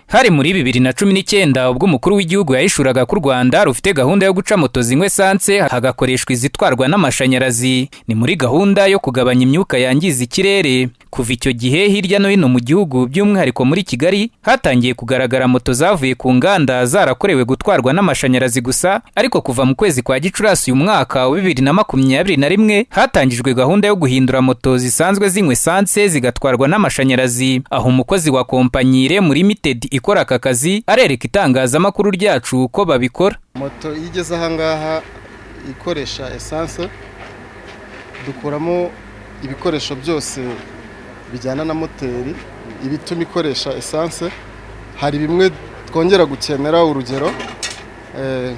Hari muri 2019 ubwo umukuru w'igihugu yahishuraga ko u Rwanda rufite gahunda yo guca moto zinywa esanse hagakoreshwa izitwarwa n'amashanyarazi. Ni muri gahunda yo kugabanya imyuka yangiza ikirere. Kuva icyo gihe, hirya no hino mu gihugu, by'umwihariko muri Kigali, hatangiye kugaragara moto zavuye ku nganda zarakorewe gutwarwa n'amashanyarazi gusa. Ariko kuva mu kwezi kwa Gicurasi uyu mwaka wa 2021, hatangijwe gahunda yo guhindura moto zisanzwe zinywa esanse zigatwarwa n'amashanyarazi. Aho umukozi wa kompanyi Remu Limited ikora aka kazi arereka itangazamakuru ryacu ko babikora. Moto iyo igeze ahangaha ikoresha esanse, dukuramo ibikoresho byose bijyana na moteri, ibituma ikoresha esanse. Hari bimwe twongera gukenera, urugero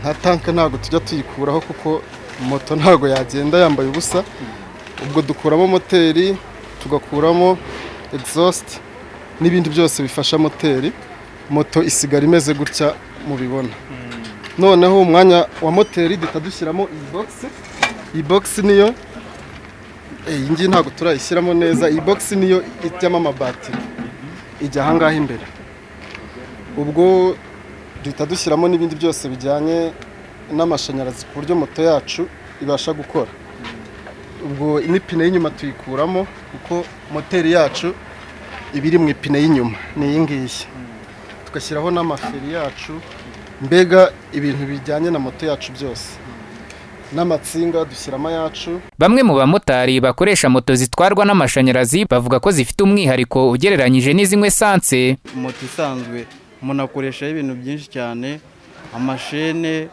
nka tanke ntabwo tujya tuyikuraho kuko moto ntabwo yagenda yambaye ubusa. Ubwo dukuramo moteri, tugakuramo exhaust n'ibindi byose bifasha moteri. Moto isigara imeze gutya mubibona. Noneho umwanya wa moteri duhita dushyiramo iyi box. Iyi box niyo, iyi ngiyi ntabwo turayishyiramo neza. Iyi box niyo ijyamo amabatiri, ijya ahangaha imbere. Ubwo duhita dushyiramo n'ibindi byose bijyanye n'amashanyarazi ku buryo moto yacu ibasha gukora. Ubwo n'ipine y'inyuma tuyikuramo kuko moteri yacu iba iri mu ipine y'inyuma, ni iyi ngiyi. Tugashyiraho n'amaferi yacu, mbega ibintu bijyanye na moto yacu byose n'amatsinga dushyiramo ayacu. Bamwe mu bamotari bakoresha moto zitwarwa n'amashanyarazi bavuga ko zifite umwihariko ugereranyije n'izinywa esanse. Moto isanzwe umuntu akoreshaho ibintu byinshi cyane, amashene,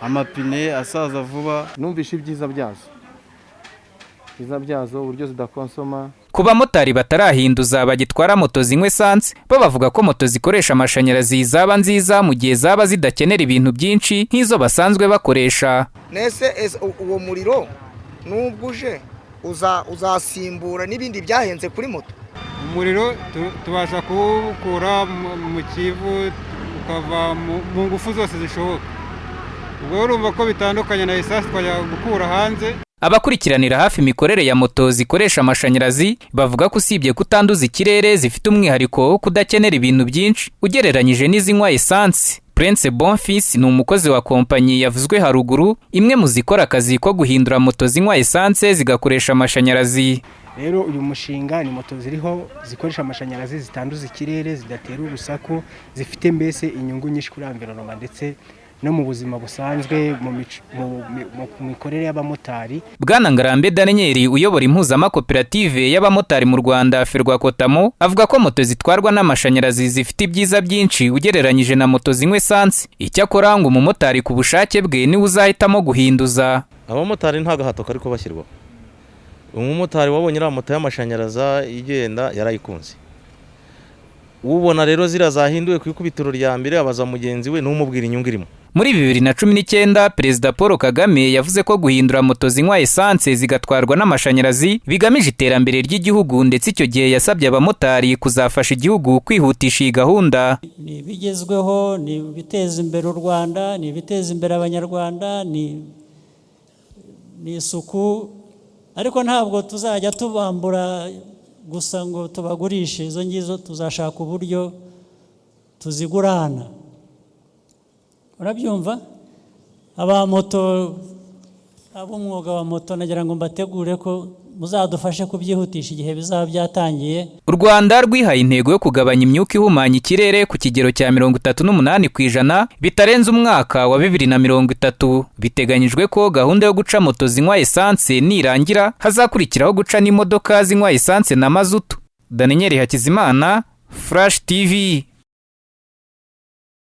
amapine asaza vuba. Numvishe ibyiza byazo, ibyiza byazo, uburyo zidakonsoma. Ku bamotari batarahinduza bagitwara moto zinywa esanse, bo bavuga ko moto zikoresha amashanyarazi zaba nziza mu gihe zaba zidakenera ibintu byinshi nk'izo basanzwe bakoresha. Nese uwo muriro nubwo uje uzasimbura n'ibindi byahenze kuri moto? Umuriro tubasha kuwukura mu Kivu, ukava mu ngufu zose zishoboka. Ubwo urumva ko bitandukanye na esanse twajya gukura hanze. Abakurikiranira hafi imikorere ya moto zikoresha amashanyarazi bavuga ko usibye kutanduza ikirere, zifite umwihariko wo kudakenera ibintu byinshi ugereranyije n'izinywa esanse. Prince Bonfils ni umukozi wa kompanyi yavuzwe haruguru, imwe mu zikora akazi ko guhindura moto zinywa esanse zigakoresha amashanyarazi. Rero uyu mushinga ni moto ziriho zikoresha amashanyarazi, zitanduza ikirere, zidatera urusaku, zifite mbese inyungu nyinshi kuri environment ndetse no mu buzima busanzwe, mu mikorere y'abamotari. Bwana Ngarambe Daniel uyobora impuzamakoperative y'abamotari mu Rwanda, Ferwakotamo, avuga ko moto zitwarwa n'amashanyarazi zifite ibyiza byinshi ugereranyije na moto zinywa esanse. Icyakora ngo umumotari ku bushake bwe niwe uzahitamo guhinduza. Abamotari nta gahato kari kubashyirwaho. Umumotari wabonye iriya moto y'amashanyarazi igenda yarayikunze. Ubona rero ziriya zahinduwe ku ikubitiro rya mbere, abaza mugenzi we n'umubwira inyungu irimo. Muri 2019, Perezida Paul Kagame yavuze ko guhindura moto zinywa esanse zigatwarwa n'amashanyarazi bigamije iterambere ry'igihugu, ndetse icyo gihe yasabye abamotari kuzafasha igihugu kwihutisha iyi gahunda. Ni ibigezweho, ni ibiteza imbere u Rwanda, ni ibiteza imbere Abanyarwanda, ni isuku. Ariko ntabwo tuzajya tubambura gusa ngo tubagurishe izo ngizo, tuzashaka uburyo tuzigurana. Urabyumva, aba moto, ab'umwuga wa moto, nagira ngo mbategure ko muzadufashe kubyihutisha igihe bizaba byatangiye. U Rwanda rwihaye intego yo kugabanya imyuka ihumanya ikirere ku kigero cya 38% bitarenze umwaka wa 2030. Biteganyijwe ko gahunda yo guca moto zinywa esanse nirangira, hazakurikiraho guca n'imodoka zinywa esanse na mazutu. Daniel Hakizimana, Flash TV.